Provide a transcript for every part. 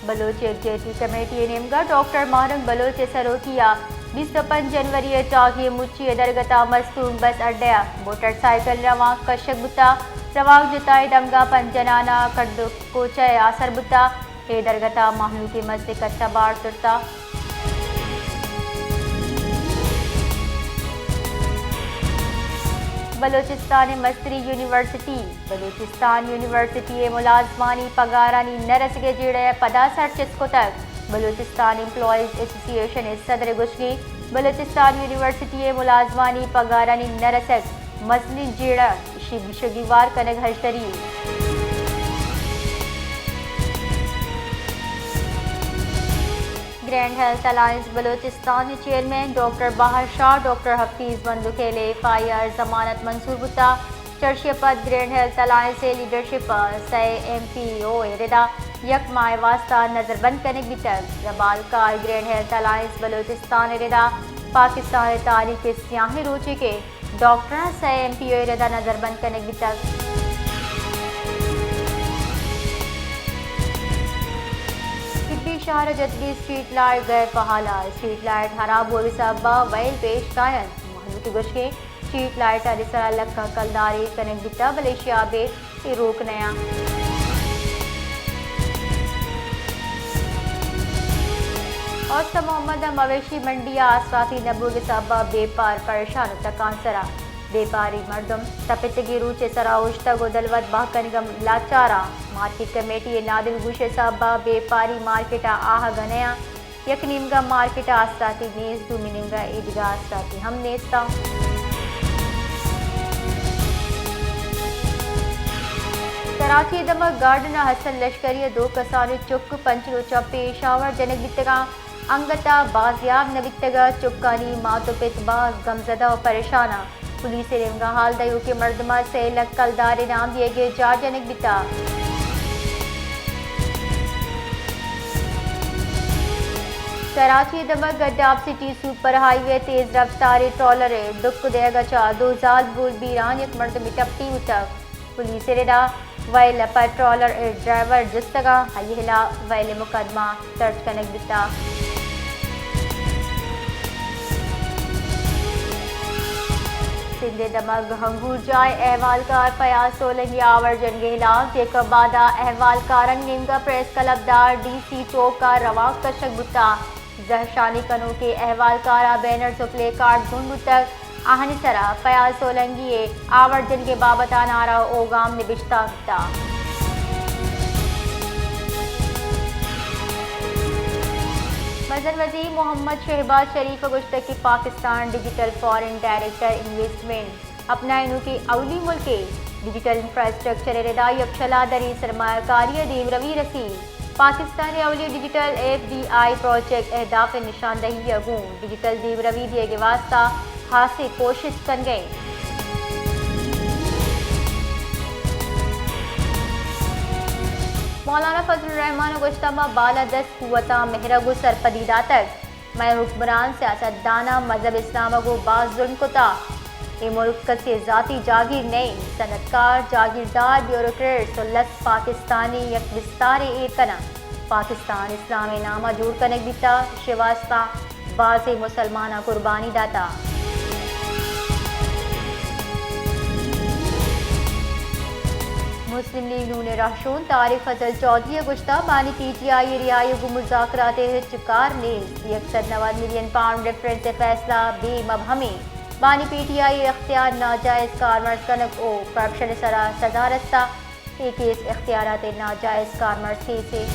بلوچ یکجہتی کمیٹی ءِ نیمگا ڈاکٹر ماہ رنگ بلوچ ءِ سروکی ءَ بیست ءُ پنچ جنوری ءِ چاگی مچی ءِ درگت ءَ مستونگ بس اڈہ ءَ موٹر سائیکل روانک کشگ بوتگ۔ روانک جتا ءِ دمگا پنچ جنان ءَ کڈ کوچہ ءَ آسر بوتگ۔ اے درگت ءَ مہلوک ءِ مست ءِ کچ ءَ بار زرتگ۔ بلوچستان ءِ مستریں یونیورسٹی۔ بلوچستان یونیورسٹی ءِ ملازمانی پگارانی نہ رسگ ءِ جیڑہ ءَ پدا سر چست کتگ۔ بلوچستان امپلائیز ایسوسی ایشن ءِ صدر ءِ گوشگ اِنت، بلوچستان یونیورسٹی ءِ ملازمانی پگارانی نہ رسگ مزنیں جیڑہ، ایشی ءِ گیش ءُ گیوار کنگ ہژدری اِنت۔ گرینڈ ہیلتھ الائنس بلوچستان ءِ چیئرمین ڈاکٹر بہار شاہ، ڈاکٹر حفیظ بندوخیل ءِ ایف آئی آر ضمانت منظور بوتگ۔ چرشی ءَ پد گرینڈ ہیلتھ الائنس ءِ لیڈرشپ ءَ سئے ایم پی او ءِ ردا یک ماہ ءِ واستہ نظربند کنگ بیتگ۔ زبالکار گرینڈ ہیلتھ الائنس بلوچستان ءِ ردا پاکستان ءِ تاریخ ءِ سیاہیں روچے کہ ڈاکٹراں سئے ایم پی او ءِ ردا نظربند کنگ بیتگ۔ طبی شہر ءَ جتگیں اسٹریٹ لائٹ غیر فعال ءَ، اسٹریٹ لائٹ ہراب بوگ ءِ سبب ءَ ویل پیش کاینت۔ مہلوک ءِ گوشگ اِنت، اسٹریٹ لائٹ ءِ سرا لکھاں کلدار ایر کنگ بیتگ، بلے ایشی ءَ ابید اے روک نیاں۔ اوست محمد ءِ مویشی منڈی ءَ آسراتی نہ بوگ ءِ سبب ءَ بیپار پریشان ءُ تکانسر ءَ۔ بیپاری مردم تپتگیں روچ ءِ سرا اوشتگ ءُ دلوت بہا کنگ ءَ لاچار اَنت۔ مارکیٹ کمیٹی ءِ نادل گوش ءِ سبب ءَ بیپاری مارکیٹ ءَ آہگ ءَ نیاں۔ یک نیمگا مارکیٹ ءَ آسراتی نیست، دومی نیمگا ایدگہ آسراتی ہم نیست اَنت۔ کراچی ءِ دمگ گارڈن ءَ حسن لشکری ءِ دو کسانیں چک پنچ روچ ءَ پیش آور جنگ بیتگ اَنت، انگت ءَ بازیاب نہ بیتگ ءُ چکانی مات ءُ پت باز گمزدہ ءُ پریشان اَنت۔ پولیس ءِ نیمگا حال دیوکیں مردماں سئے لکھ کلدار انعام دیگ ءِ جار جنگ بیتگ۔ کراچی ءِ دمگ ڈاپ سٹی سپر ہائی وے تیز رفتاریں ٹرالر ءِ ڈک دیگ ءَ چہ دو زالبول بیران، یک مردمے ٹپی بوتگ۔ پولیس ءِ ردا ویل ءِ پہ ٹرالر ءِ ڈرائیور جستگ اَنت، آئی ءِ ہلاپ ویل ءِ مقدمہ درج کنگ بیتگ۔ سندھ ءِ دمگ ہنگورجاہ ءِ احوالکار فیاض سولنگی ءِ آور جنگ ءِ ہلاپ جیکب آباد ءَ احوالکارانی نیمگ ءَ پریس کلب ءِ دار ڈی سی چوک ءَ روانک کشگ بوتگ۔ زہرشانی کنوکیں احوالکار ءَ بینرز ءُ پلے کارڈز گون بوتگ۔ آہانی سرا فیاض سولنگی ءِ آور جنگ ءِ بابت ءَ نعرہ ءُ اوگام نبشتہ بوتگ۔ مزن وزیر محمد شہباز شریف ءَ گوشتگ کہ Pakistan digital foreign direct investment اپنائینوکیں اولی ملکے، ڈیجیٹل انفراسٹرکچر ءِ ردا یکشلا دریں سرمایہ کاری ءَ دیمروی رسیت۔ پاکستان ءِ اولی digital F D I project اہداف ءِ نشاندہی ءَ گوں ڈیجیٹل دیمروی دیگ ءِ واستہ ہاسیں کوشست کنگ ءَ اِنت۔ مولانا فضل الرحمان ءَ گوشتگ، ما بالادست قوتاں مہر ءَ گوں سرپدی داتگ۔ مئے حکمران، سیاستداناں مذہب اسلام ءَ گوں باز ظلم کتگ۔ اے ملک کسے ءِ ذاتی جاگیر نہ اِنت۔ صنعت کار، جاگیردار، بیوروکریٹس ءُ لس پاکستانی یک بستارے ایر کناں۔ پاکستان اسلام ءِ نام ءَ جوڑ کنگ بیتگ، ایشی ءِ واستہ بازیں مسلماناں قربانی داتگ۔ مسلم لیگ نون ءِ رہشون طارق فضل چوہدری ءَ گوشتگ، بانی پی ٹی آئی ءِ رہائی ءَ گوں مذاکرات ءِ ہچ کار نیست۔ یک سد نود ملین پاؤنڈ ڈفرنس ءِ فیصلہ بے مبہم اِنت۔ بانی پی ٹی آئی ءِ اختیار ناجائز کارمرز کنگ ءُ کرپشن ءِ سرا سزا رستہ۔ اے کیس اختیارات ءِ ناجائز کارمرز کیسے۔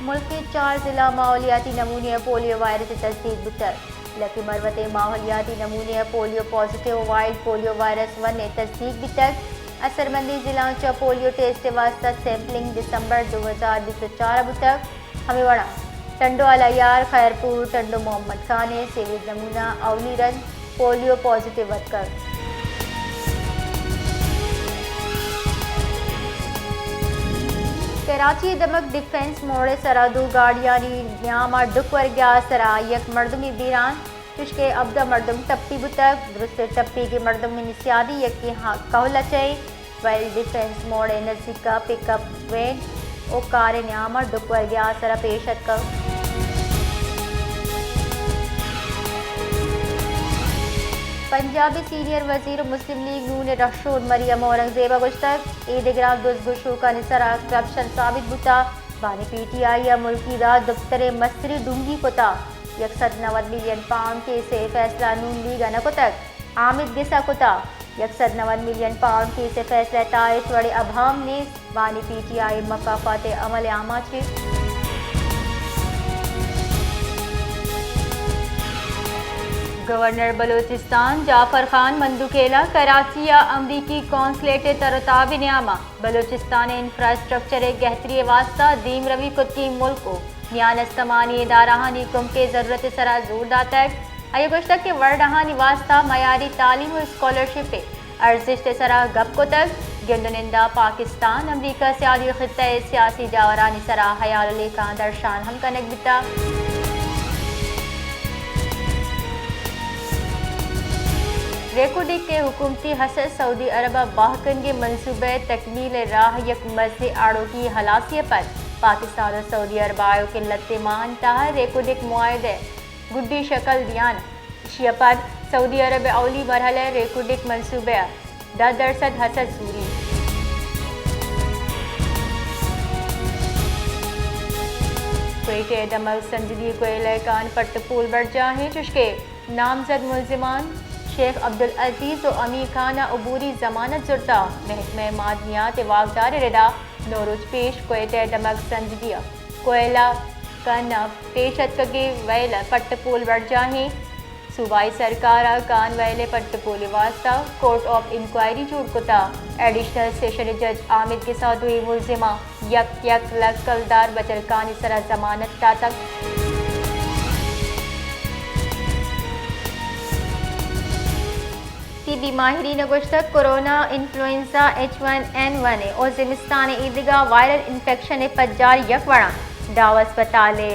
ملک ءِ چار ضلع ءَ ماحولیاتی نمونے ءَ پولیو وائرس ءِ تصدیق بوتگ۔ لکی مروت ءِ ماحولیاتی نمونے ءَ polio positive wild polio virus one ءِ تصدیق بیتگ۔ اثرمندیں ضلعاں چہ پولیو ٹیسٹ ءِ واستہ سیمپلنگ دسمبر دو ہزار بیست ءُ چار ءَ بوتگ۔ ہمے وڑا ٹنڈو ءِ الیار، خیرپور، ٹنڈو محمد خان ءِ سیویج نمونہ اولی رند پولیو پازیٹیو اتکگ۔ کراچی ءِ دمگ ڈیفنس موڑ ءِ سرا دو گاڑیانی نیام ءَ ڈک ورگ ءِ آسرا یک مردمے بیران، چوشکہ ہبدہ مردم ٹپی بوتگ۔ درستیں ٹپیگیں مردمانی سیادی یکیں ہا-، کہول ءَ چہ اِنت۔ وائلڈ ڈیفنس موڑ ءِ نزیک ءَ پک اپ وین ءُ کار ءِ نیام ءَ ڈکھ ورگ ءِ آسر ءَ پیش اتکگ۔ پنجاب ءِ سینئر وزیر ءُ مسلم لیگ نون ءِ رہشون مریم اورنگزیب ءَ گوشتگ، اے دگراں دزگوشوکانی سرا کرپشن ثابت بوتگ، بانی پی ٹی آئی ءَ ملکی داد دپتر ءِ مستریں ڈونگی کتگ، یک سد نود ملین پاؤنڈ کیس ءِ فیصلہ نون لیگ ءَ نہ کتگ، آمید گس ءَ کتگ، یک سد نود ملین پاؤنڈ کیس ءِ فیصلہ ءِ تہا ہچ وڑیں ابہام نیست، بانی پی ٹی آئی مکافات ءِ عمل ءِ آماچ اِنت۔ گورنر بلوچستان جعفر خان مندوخیل ءَ کراچی ءَ امریکی قونصلیٹ ءِ تر ءُ تاب ءِ نیام ءَ بلوچستان ءِ انفراسٹرکچر ءِ گہتری ءِ واستہ دیمروی کتگیں ملک ءُ میان استمانی ادارہانی کمک ءِ ضرورت ءِ سرا زور داتگ۔ آئی ءَ گوشتگ کہ ورناہانی واستہ معیاری تعلیم ءُ اسکالرشپ ءِ ارزشت ءِ سرا گپ کتگ۔ گند ءُ نند ءَ پاکستان امریکہ سیادی خطہ ءِ سیاسی جاورانی سرا ہیال ءُ لیکہاں درشان ہم کنگ بیتگ۔ ریکوڈک ءِ حکومتی ہسر سعودی عرب ءَ بہا کنگ ءِ منصوبہ ءِ تکمیل ءِ راہ یک مزنیں آڑوکی ہلاسی ءَ پد پاکستان ءُ سعودی عرب ءَ آیوکیں لہتیں ماہانی تہا ریکوڈک معاہدہ ءَ گڈی شکل دیان۔ ایشی ءَ پد سعودی عرب ءِ اولی مرحلہ ءِ ریکوڈک منصوبہ ءَ دہ درسد ہسر زوری۔ کوئٹہ ءِ دمگ سنجدی ءِ کوئلہ ءِ کان پٹ ءُ پول برجاہ ایں، چوشکہ نامزد ملزمان شیخ عبدالعزیز ءُ امیر خان ءَ عبوری ضمانت زرتگ۔ محکمہ معدنیات ءِ واکدار ءِ ردا نوروچ پیش کوئٹہ ءِ دمگ سنجدی ءِ کوئلہ کان ءَ پیش اتکگیں ویل ءِ پٹ ءُ پول برجاہ ایں۔ صوبائی سرکار ءَ کان ویل ءِ پٹ ءُ پول ءِ واستہ کورٹ آف انکوائری جوڑ کتگ۔ ایڈیشنل سیشن جج آمید گس ءَ دوئیں ملزماں یک یک لکھ کلدار بچلکانی سرا ضمانت داتگ۔ طبی ماہرین ءَ گوشتگ، corona influenza H one N one ءُ زمستان ءِ ایدگہ وائرل انفیکشن ءِ پجار یک وڑ اَنت۔ ڈاؤ ہسپتال ءِ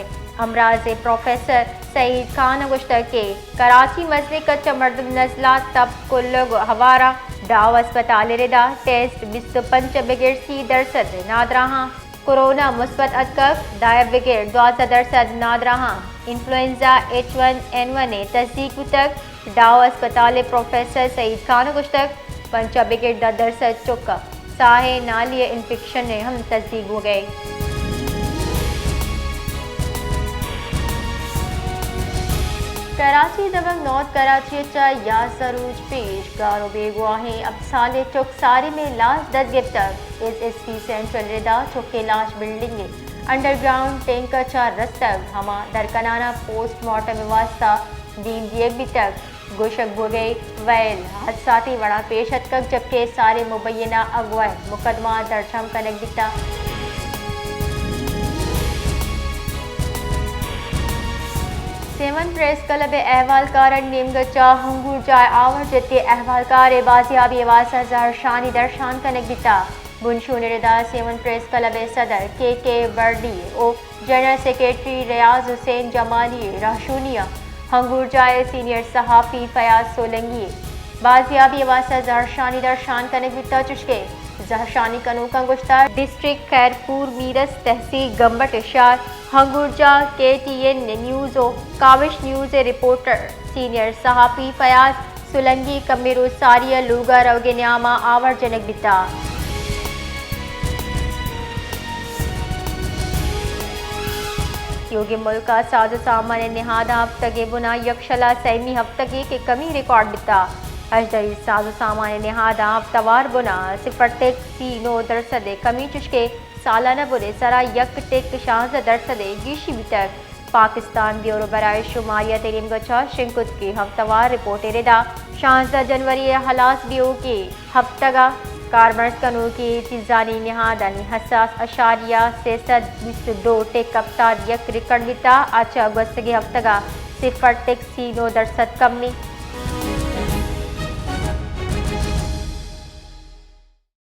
امراض ءِ پروفیسر سعید خان ءَ گوشتگ کہ کراچی مزنیں کچ ءَ مردم نزلہ، تب، کلگ ءُ ہوار اَنت۔ ڈاؤ ہسپتال ءِ ردا ٹیسٹ بیست ءُ پنچ ءَ بگر سی درسد نادراہ اَنت۔ کورونا مثبت اتکگ، دہ ءَ بگر دوازدہ درسد نادراہ اَنت۔ Influenza H one N one ءِ تصدیق بوتگ۔ ڈاؤ ہسپتال ءِ پروفیسر سعید خان ءَ گوشتگ، پنچ ءَ بگر دہ درسد چک ءِ ساہ ءِ نالی ءِ انفیکشن ءِ ہم تصدیق بوگ ءَ اِنت۔ کراچی دمگ نارتھ کراچی ءَ چہ یازدہ روچ پیش گار ءُ بیگواہیں ہپت سالیں چک سارم ءِ لاش دست گپتگ۔ ایس ایس پی سینٹرل ءِ ردا چک ءِ لاش بلڈنگ ءِ انڈر گراؤنڈ ٹینک ءَ چہ رستگ، ہما درکنان ءَ پوسٹ مارٹم ءِ واستہ دیم دیگ بیتگ۔ گوشگ بوگ ءَ ویل حادثاتی وڑا پیش اتکگ، جبکہ ساریں مبینہ اغوا ءِ مقدمہ درج ہم کنگ بیتگ۔ سیون پریس کلب ءِ احوالکارانی نیمگ ءَ چہ ہنگورجاہ ءَ آوار جتگیں احوالکار ءِ بازیابی ءِ واستہ زہرشانی درشان کنگ بیتگ۔ بنشون ءِ ردا سیون پریس کلب ءِ صدر کے کے برڈی ءُ جنرل سیکرٹری ریاض حسین جمالی ءِ رہشونی ءَ ہنگورجاہ ءِ سینئر صحافی فیاض سولنگی ءِ بازیابی ءِ واستہ زہرشانی درشان کنگ بیتگ، چوشکہ زہرشانی کنوکاں گوشتگ، ڈسٹرکٹ خیرپور میرس، تحصیل گمبٹ ءِ شہر ہنگورجاہ، کے ٹی این نیوز ءُ کاوش نیوز ءِ رپورٹر سینئر صحافی فیاض سولنگی کمیں روچ ساری ءَ لوگ ءَ روگ ءِ نیام ءَ آوار جنگ بیتگ۔ تیوگیں ملک ءَ ساز ءُ سامان ءِ نہاداں ہپتگ ءِ بنا یکشل ءَ سیمی ہپتگے کہ کمی ریکارڈ بیتگ۔ اژدہی ساز ءُ سامان ءِ نہاداں ہپتوار بنا صفر ٹک سی نو درسد ءِ کمی، چوشکہ سالانہ بن ءِ سرا یک ٹک شانزدہ درسد ءِ گیشی بیتگ۔ پاکستان بیورو برائے شماریات ءِ نیمگ ءَ چہ شنگ کتگیں ہفتہ وار رپورٹ ءِ ردا شانزدہ جنوری ءِ ہلاس بیوکیں ہپتگ ءَ کارمرز کنوکیں چیزانی نہادانی حساس اشاریہ سئے سد بیست ءُ دو ٹک ہپتاد یک ریکارڈ بیتگ، آ چہ گوستگیں ہپتگ ءَ صفر ٹک سی نو درسد کم ایں۔